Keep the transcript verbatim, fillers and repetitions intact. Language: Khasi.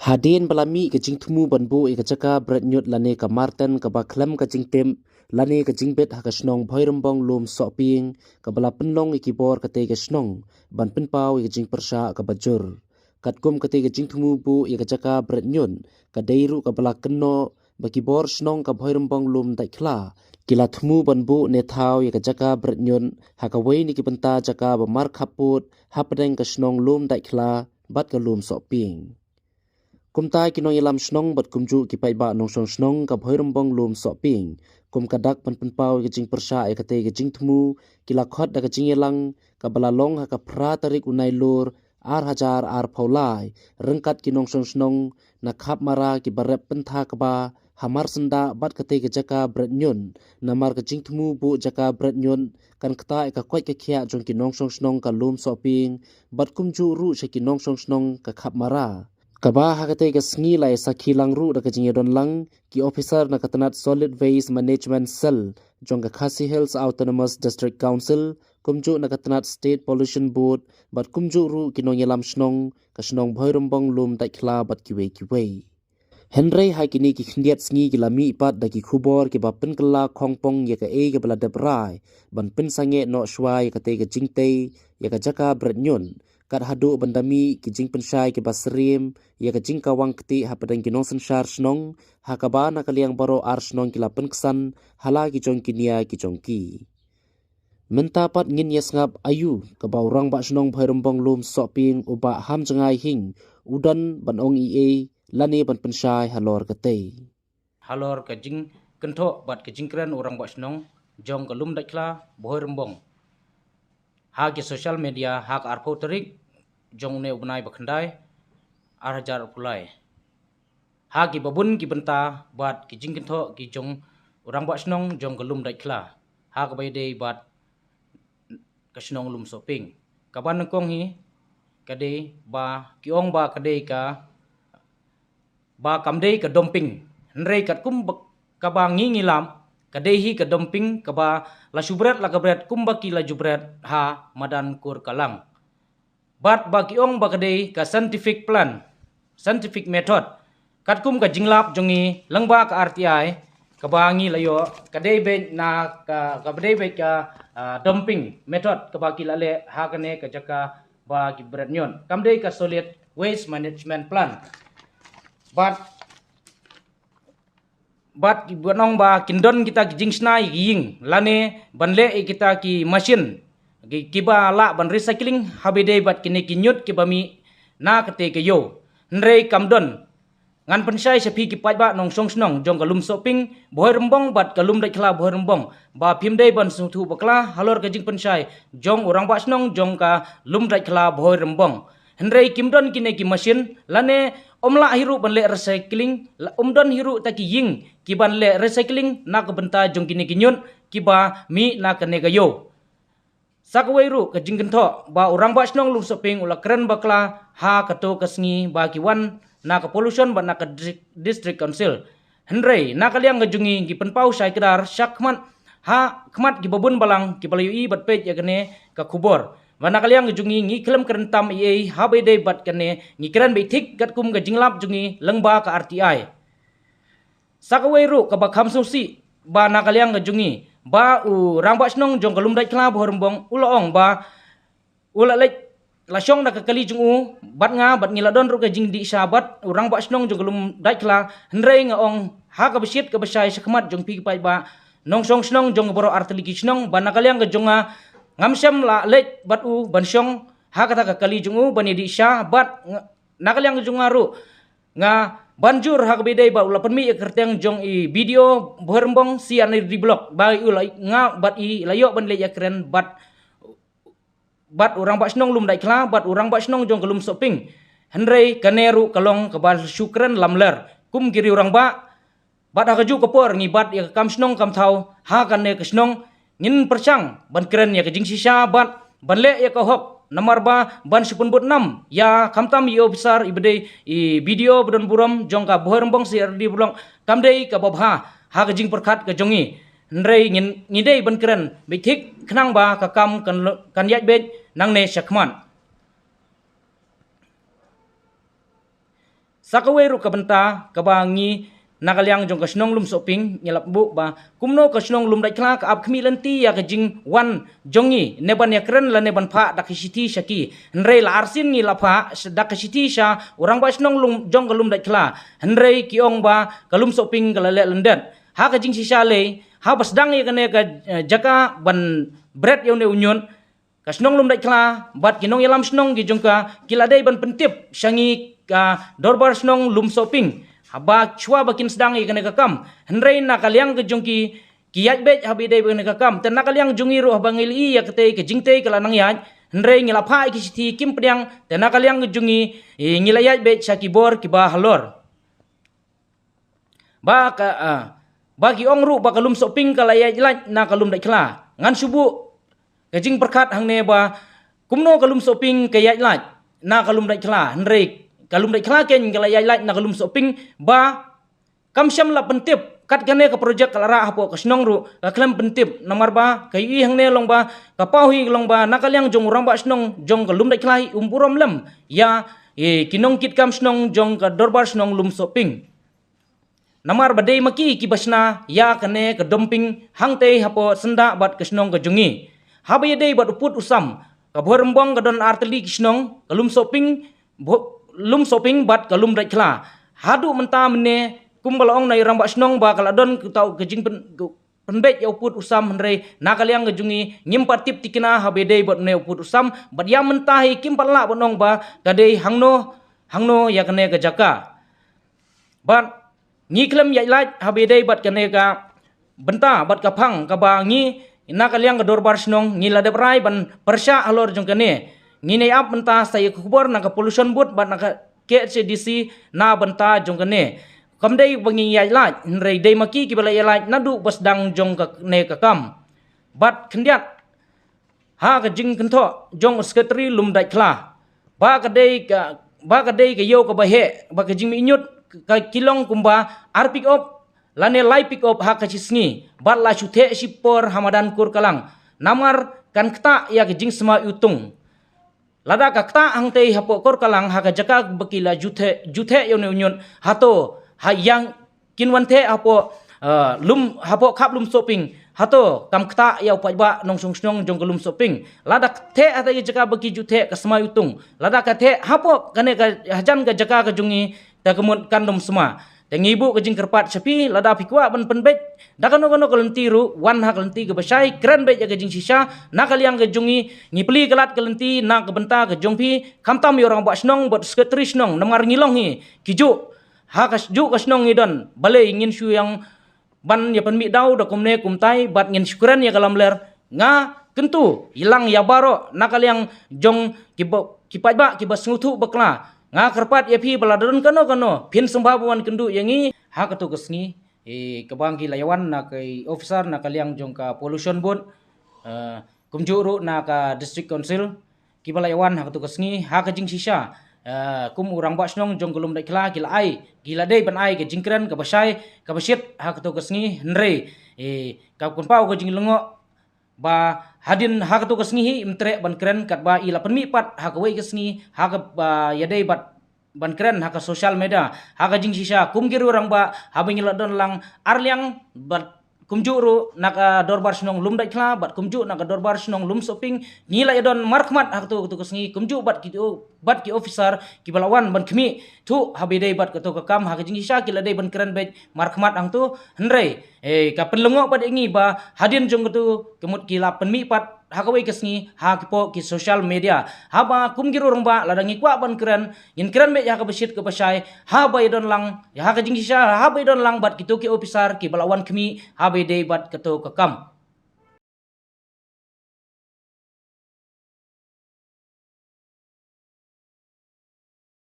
Hadien ba la mih ka jingthmu ban buh ïa ka jaka bret ñiut lane ka marten kaba khlem ka jingtip lane ka jingbit ha ka shnong Bhoirymbong Lumsohpieng, kaba la pynlong ïa ki bor katei ka shnong ban pynpaw ïa ka jingpyrshah kaba jur. Katkum katei ka jingthmu buh ïa ka jaka bret ñiut, ka dei ruh kaba la kynnoh ba ki bor shnong ka Bhoirymbong Lumdaitkhla ki la thmu ban buh ne thaw ïa ka jaka bret ñiut ha kawei na ki bynta jaka ba markhappud hapdeng ka shnong Lumdaitkhla bad ka Lumsohpieng. Kumta ki nongïalam shnong bad kumjuh ki paidbah nongshong shnong ka Bhoirymbong Lumsohpieng, kum ka dak ban pynpaw ïa ka jingpyrshah ïa katei ka jingthmu, ki la khot da ka jingïalang kaba la long ha ka phra tarik u Nailur ar hajar arphew lai, ryngkat ki nongshong shnong na Khapmara kiba rep pynthakba ha marsyndah bad katei ka jaka bret ñiut, namar ka jingthmu buh jaka bret ñiut kan ktah ïa ka koit ka khiah jong ki nongshong shnong ka Lumsohpieng bad kumjuh ruh sha ki nongshong shnong ka Khapmara. Kaba ha katei ka sngi la ïa sakhi lang ruh da ka jingïadon lang ki officer na ka tnat Solid Waste Management Cell jong ka Khasi Hills Autonomous District Council, kumjuh na ka tnat State Pollution Board bad kumjuh ruh ki nongïalam shnong ka shnong Bhoirymbong Lumdaitkhla bad kiwei kiwei. Hynrei ha kine ki khyndiat sngi ki la mih pat da ki khubor kiba pynkylla khongpong ïa kaei kaba la dep rai ban pynsangeh noh shuwa ïa katei ka jingtei ïa ka jaka bret ñiut, kat haduh ban da mih ki jingpynshai kiba syriem ïa ka jingkawang kti hapdeng ki nongsynshar shnong, ha kaba na ka liang baroh ar shnong ki la pynksan ha la ki jong ki nia ki jong ki. Mynta pat ngin ïa sngap aïu kaba u Rangbah Shnong Bhoirymbong Lumsohpieng u Bah Hamjngai Hing u don ban ong ei ei lane ban pynshai halor katei. Halor ka jingkynthoh bad ka jingkren u Rangbah Shnong jong ka Lumdaitkhla Bhoirymbong ha ki social media ha ka arphew tarik jong une u bnai ba khyndai, ar hajar arphew lai. Ha kiba bun ki bynta bad ki jingkynthoh ki jong u Rangbah Shnong jong ka Lumdaitkhla ha kaba ïadei bad ka shnong Lumsohpieng. Kaba nyngkong hi ka dei ba ki ong ba ka dei ka, ba kam dei ka dumping. Hynrei katkum ba, kaba ngi ngi lap, ka dei hi ka dumping kaba la shu bret la ka bret kumba ki la ju bret ha madan Kur Kallang. Bad ba ki ong ba ka dei ka scientific plan, scientific method. Katkum ka jinglap jong ngi lyngba ka R T I, kaba ngi la ïoh, ka dei beit na ka, kaba dei beit ka, ah, dumping method kaba ki la leh ha kane ka jaka ba ki bret ñiut. Kam dei ka solid waste management plan. Bad bad ki ban ong ba kin don kita ki jingshna ïa ki ïing lane ban leh ïa kita ki machine ki, kiba lah ban recycling haba ïadei bad kine ki ñiut kiba mih na kata ka ïew. Hynrei kam don. Ngan pynshai sha phi ki paidbah nongshong shnong jong ka Lumsohpieng Bhoirymbong bad ka Lumdaitkhla Bhoirymbong ba phim dei ban sngewthuh bakla halor ka jingpynshai jong u Rangbah Shnong jong ka Lumdaitkhla Bhoirymbong. Hynrei kim don kine ki machine lane ym lah hi ruh ban leh recycling, la ym don hi ruh ta ki ïing ki ban leh recycling na ka bynta jong kine ki ñiut kiba mih na kane ka ïew. Sa kawei ruh ka jingkynthoh ba u Rangbah Shnong Lumsohpieng u la kren bakla ha kato ka sngi ba ki wan na ka pollution bad na ka dri-, district council. Hynrei na ka liang ka jong ngi ngi pynpaw shai kdar sha khmat, ha khmat kiba bun balang kiba la ïohi bad peit ïa kane ka khubor. Ba na ka liang ka jong ngi ngi khlem kren tam ei ei haba ïadei bad kane, ngi kren beit thik katkum ka jinglap jong ngi lyngba ka R T I. Sa kawei ruh kaba kham sngewsih ba na ka liang ka jong ngi ba u Rangbah Shnong jong ka Lumdaitkhla Bhoirymbong u la ong ba u la leit la shong da ka kali jong u bad nga bad ngi la don ruh ka jingdih sha bad u Rangbah Shnong jong ka Lumdaitkhla. Hynrei nga ong ha kaba shit kaba shai sha khmat jong phi ki paidbah nongshong shnong jong ka baroh artylli ki shnong ba na ka liang ka jong nga ngam shym la leit bad u ban shong ha kata ka kali jong u ban ïadih sha bad nga, na ka liang ka jong nga ruh nga ban jur ha kaba ïadei bad u la pynmih ïa ka kyrteng jong i B D O Bhoirymbong C R D block ba u la nga bad i la ïoh ban leit ïakren bad bad u Rangbah Shnong Lumdaitkhla bad u Rangbah Shnong jong ka Lumsohpieng. Hynrei kane ruh ka long kaba shu kren lamler kum ki riew rangbah. Bad ha kajuh ka por ngi bat ïa ka kam shnong kam thaw ha kane ka shnong, ngin pyrshang ban kren ïa ka jingshisha bad ban leh ïa ka hok, namar ba ban shu pynbud nam ïa khamtam ïa u officer iba dei i B D O ba don burom jong ka Bhoirymbong C R D block kam dei kaba bha ha ka jingpyrkhat ka jong ngi. Hynrei ngin, ngi dei ban kren beit thik khnang ba ka kam kan lo-, kan ïaid beit nangne shakhmat. Sa kawei ruh ka bynta kaba ngi na ka liang jong ka shnong Lumsohping ngi la buh ba kumno ka shnong Lumdaitkhla ka ap khmih lynti ïa ka jingwan jong ngi ne ban ïakren lane ban phah da ka shithi sha ki. Hynrei la arsien ngi la phah da ka shithi sha u rangbah shnong jong ka Lumdaitkhla, hynrei ki ong ba ka Lumsohping ka la leh lyndet. Ha ka jingshisha lei, haba sdang ïa kane ka jaka ban bret ïa une u ñiut, ka shnong Lumdaitkhla bad ki nongïalam shnong ki jong ka ki la dei ban pyntip sha ngi ka dorbar shnong Lumsohping haba shuwa ba kin sdang ïa kane ka kam. Hynrei na ka liang ka jong ki, ki ïaid beit haba ïadei bad kane ka kam. Te na ka liang jong ngi ruh haba ngi la ïohi ïa katei ka jingtei ka la nang ïaid, hynrei ngi la phah ïa ki shithi kim pdiang. Te na ka liang ka jong ngi, ngi la ïaid beit sha ki bor kiba halor. Ba ka, ba ki ong ruh ba ka Lumsohping ka la ïaid lait na ka Lumdaitkhla. Ngan shu buh ka jingpyrkhat hangne ba kumno ka Lumsohping ka ïaid lait na ka Lumdaitkhla, hynrei ka Lumdaitkhla keiñ ka la ïaid lait na ka Lumsohping. Ba kam shym la pyntip, kat kane ka projek ka la rah hapoh ka shnong ruh ka khlem pyntip. Namar ba ka ïohi hangne long ba ka paw hi long ba na ka liang jong u rangbah shnong jong ka Lumdaitkhla hi um burom lem ïa ki nongkitkam shnong jong ka dorbar shnong Lumsohping. Namar ba dei ma ki kiba shna ïa kane ka dumping hangtei hapoh syndah bad ka shnong ka jong ngi. Haba ïadei bad u pud u sam, ka Bhoirymbong ka don artylli ki shnong, ka Lumsohping, Lumsohping bad ka Lumdaitkhla. Haduh mynta mynne kumba la ong na i rangbah shnong ba ka la don ka tau ka jingpyn pynbeit ïa u pud u sam, hynrei na ka liang ka jong ngi ngim pat tip tikna haba ïadei bad une u pud u sam. Bad ïa mynta hi kim pat lah ban ong ba ka dei hangno hangno ïa kane ka jaka. Bad ngi khlem ïaid lait haba ïadei bad kane ka bynta bad ka phang kaba ngi na ka liang ka dorbar shnong ngi la dep rai ban pyrshah halor jong kane. Ngi nai ap mynta sa ïa ka khubor na ka Pollution Board bad na ka K H A D C na bynta jong kane. Kam dei ba ngi ïaid lait, hynrei dei ma ki kiba la ïaid lait naduh ba sdang jong kane ka kam. Bad khyndiat ha ka jingkynthoh jong u Secretary Lumdaitkhla ba ka dei ka, ba ka dei ka ïew kaba heh ba ka jingmih ñiut ka ki long kumba ar pick up lane lai pick up ha ka shi sngi bad la shu theh shipor ha madan Kurkalang. Namar kan ktah ïa ka jingsma iwtung. Lada ka ktah hangtei hapoh Kurkalang ha ka jaka ba ki la ju theh, ju theh ïa une u ñiut, hato ha ïa kin wan theh hapoh, eh, lum, hapoh khap Lumsohping, hato kam ktah ïa u paidbah nongshong shnong jong ka Lumsohping? Lada theh hangtei jaka ba ki ju theh ka sma iwtung, lada ka theh hapoh kane ka hajan ka jaka ka jong ngi, te ka mut kan ym sma. Te ngi buh ka jingkyrpad sha phi, lada phi kwah ban pynbeit da kano kano ka lynti ruh, wan ha ka lynti kaba shai, kren beit ïa ka jingshisha na ka liang ka jong ngi. Ngi plie ka lad ka lynti na ka bynta ka jong phi, khamtam ïa u rangbah shnong bad u Secretary shnong, namar ngi long hi kijuh, ha kajuh ka shnong ngi don. Balei ngin shu ïeng ban ïa pynmih daw da kumne kumtai bad ngin shu kren ïa ka lamler? Nga kyntu ïalang ïa baroh na ka liang jong ki paidbah kiba sngewthuh bakla. Nga kyrpad ïa phi ba lada don kano kano phin sngewbha ban wan kynduh ïa ngi ha kato ka sngi. Eh, kaba ngi la ïawan na ka officer na ka liang jong ka Pollution Board, eh, kumjuh ruh na ka District Council, kiba la ïawan ha kato ka sngi ha ka jingshisha. Eh, kum u rangbah shnong jong ka Lumdaitkhla ki la ai, ki la dei ban ai ka jingkren kaba shai kaba shit ha kato ka sngi, hynrei, eh, ka pynpaw ka jinglyngngoh ba hadien ha kato ka sngi hi im treh ban kren katba i la pynmih pat ha kawei ka sngi ha kaba ïadei bad ban kren ha ka social media. Ha ka jingshisha kum ki rangbah, haba ngi la don lang ar liang bad kumjuh ruh na ka dorbar shnong Lumdaitkhla bad kumjuh na ka dorbar shnong Lumsohping, ngi la ïa don markhmat ha kato kato ka sngi kumjuh bad ki, bad ki officer kiba la wan ban khmih thuh haba ïadei bad kato ka kam. Ha ka jingshisha ki la dei ban kren beit markhmat hangto, hynrei, eh, ka pynlyngngoh pat ïa ngi ba hadien jong kato ka mut ki la pynmih pat ha kawei ka sngi ha kipoh ki social media. Haba kum ki rangbah lada ngi kwah ban kren, ngin kren beit ha kaba shit kaba shai haba ïa don lang, ha ka jingshisha haba ïa don lang bad kito ki officer kiba la wan khmih haba ïadei bad kato ka kam.